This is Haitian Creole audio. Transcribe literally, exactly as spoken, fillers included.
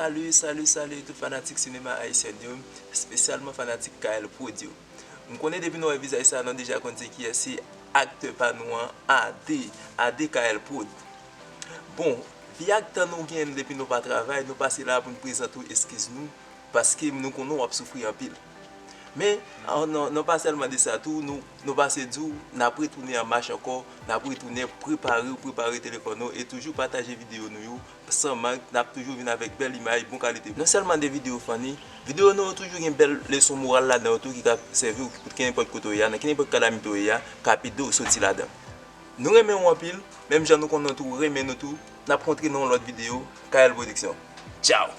Salut, salut, salut tout fanatik sinema ayisyen yo, espesyalman fanatik K L Prod yo. M konnen depi nou wè vizaj sa, nou deja konn se kiyès, se aktè pa nou an, Ade, Ade K L Prod. Bon, vye ak tan nou genyen depi nou pa travay, nou pase la pou n prezante w eskiz nou, paske nou konnen w ap soufri anpil. Men, an, non, non pa sèlman de sa tou, nou, nou pase di w, n ap retounen an mach ankò, n ap retounen prepare w, prepare telefòn nou e toujou pataje videyo nou yo, san mank, n ap toujou vin avèk bèl imaj, bon kalite. Non sèlman de videyo funny, videyo nou yo toujou gen bèl leson moral ladan yo tou ki ka sèvi w kenenpòt kote w ye a, nan kenenpòt kalamite w ye a, k ap ede w soti ladan. Nou renmen w anpil, menm jan nou konnen w tou renmen nou tou, n ap kontre nan yon lòt videyo, K L Production. Tchao!